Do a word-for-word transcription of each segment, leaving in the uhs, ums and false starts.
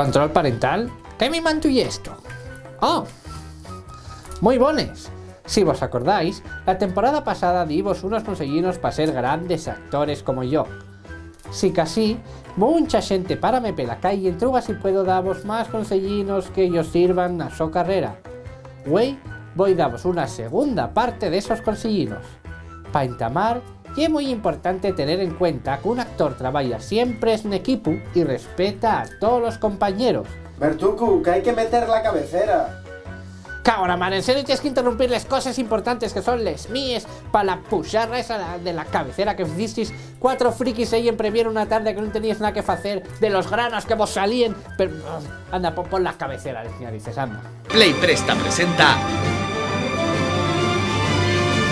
Control parental? ¿Qué mimantu ye esto? Oh, mui bones. Si vos acordáis, la temporada pasada divos unos conseyinos pa ser grandes actores como yo. Sicasí, muncha xente párame pela calle y entruga si puedo davos más conseyinos que-yos sirvan na so carrera. Güei, voi davos una segunda parte d'esos conseyinos. Pa entamar, ye mui importante tener en cuenta qu'un actor trabaya siempres n'equipu y respeta a tolos compañeros. Bertucu, qu'hai que meter la cabecera. Cago na mar, en serio tienes que interrumpir les coses importantes que son les míes pa la puxarra esa la- de la cabecera que ficistis cuatro frikis ahí en Premiere una tarde que nun teníes nada que facer de los granos que vos salíen, pero, anda, pon, pon la cabecera, les narices, anda. Play Presta presenta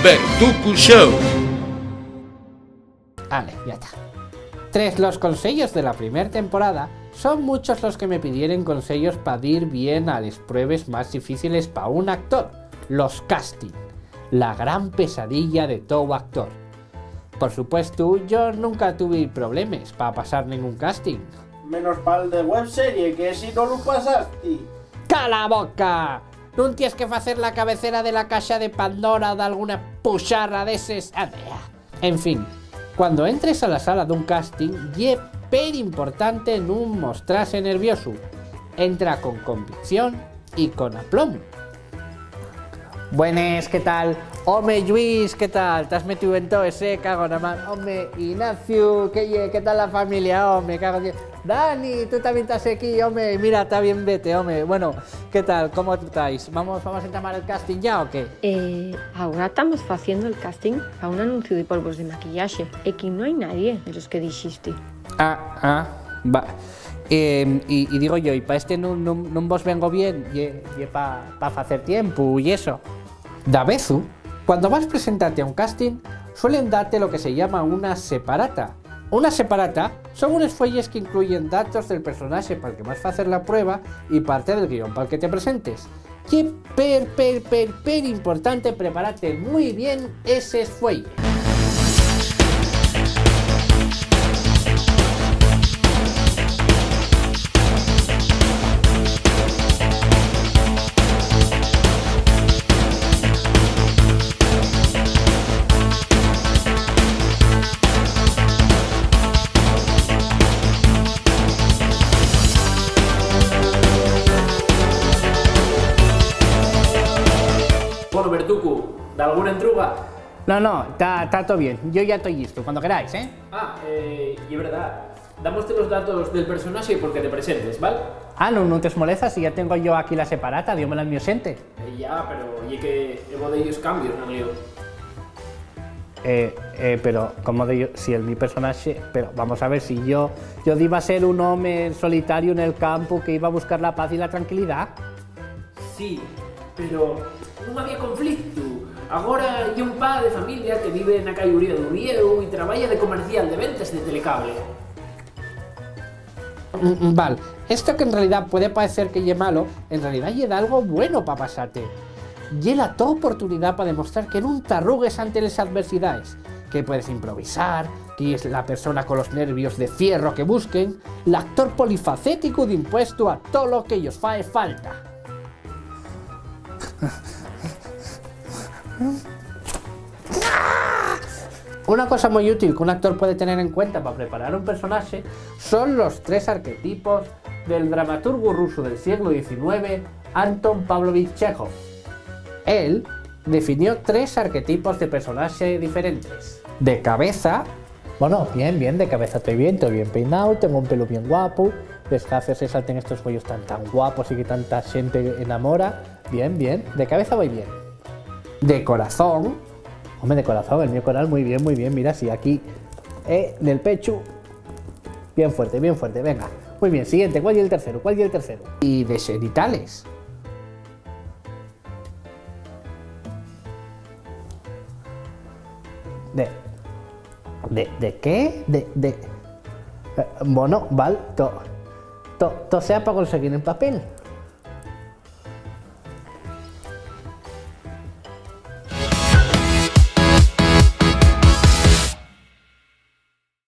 Bertucu Show. Ale, ya ta. Tres los conseyos de la primer temporada, son muchos los que me pidieren conseyos pa dir bien a les pruebes más difíciles pa un actor, los casting, la gran pesadilla de tou actor. Por supuestu, yo nunca tuvi problemes pa pasar nengún casting. Menos pal de webserie, que si no lu pasasti. ¡Cala boca! Nun tienes que facer la cabecera de la caxa de Pandora o d'alguna puxarra d'eses. Andea. En fin, cuando entres a la sala d'un casting, ye perimportante nun mostrase nerviosu. Entra con convicción y con aplomu. Buenes, ¿qué tal? Home, Lluís, ¿qué tal? ¿T'has metíu en too ese? Cago na mar. Home, Ignacio, ¿qué ye? ¿Qué tal la familia? Home, cago en diez. Dani, tú tamién tas equí, home. Mira, ta bien vete, home. Bueno, ¿qué tal? ¿Cómo estáis? ¿Vamos, vamos a entamar el casting ya o qué? Eh, agora tamos faciendo el casting pa un anuncio de polvos de maquillaxe. Equí no hai nadie de los que dixisti. Ah, ah, va. Em, y, y digo yo, ¿y pa este nun, nun, nun vos vengo bien? Ye, ye pa, pa facer tiempu y eso. Davezu, cuando vas presentate a un casting, suelen date lo que se llama una separata. Una separata son unes fueyes que incluyen datos del personaxe pal que vas facer la prueba y parte del guión pal que te presentes. Ye per, per, per, per importante preparate mui bien eses fueyes. Bueno, Bertucu, ¿dalguna entruga? No, no, ta, ta too bien. Yo ya toi llistu, cuando queráis, ¿eh? Ah, eh, ye verdá. Dámoste los datos del personaxe porque te presentes, ¿val? Ah, no, no te molestes, si ya tengo yo aquí la separata, diómela el mio xente. Eh, ya, pero ye que hebo dellos cambios, ¿no, amigo? Eh, eh, pero, ¿cómo de yo, si el mi personaxe, pero vamos a ver, si yo, yo diba ser un home solitario en el campo que iba a buscar la paz y la tranquilidad. Sí, pero nun había conflictu. Agora ye un pa de familia que vive na cayuría d'Uviéu y trabaya de comercial de ventes de telecable. Mm, mm, val, esto que en realidá puede paecer que ye malo, en realidá ye dalgo bueno pa pasate. Ye la to oportunidá pa demostrar que nun t'arrugues ante les adversidaes, que puedes improvisar, que yes la persona con los nervios de fierro que busquen, l'actor polifacéticu dimpuestu a tolo que-yos fae falta. Una cosa mui útil qu'un actor puede tener en cuenta pa preparar un personaxe son los tres arquetipos del dramaturgu rusu del sieglu diecinueve, Anton Pavlovich Chekhov. Él definió tres arquetipos de personaxe diferentes. De cabeza, Bueno, bien, bien, de cabeza toi bien, toi bien peináu, tengo un pelu bien guapu, les gafes resalten estos güeyos tan, tan guapos y que tanta xente enamora. Bien, bien, de cabeza voi bien. De corazón. Home, de corazón, el mío coral, mui bien, mui bien, mira, sí, aquí, eh, nel pechu. Bien fuerte, bien fuerte, venga. Mui bien, siguiente, ¿cuál ye el terceru? ¿Cuál ye el terceru? Y de xenitales. De, de, ¿de qué? De, de, eh, bueno, val, to, to, to sea pa conseguir el papel.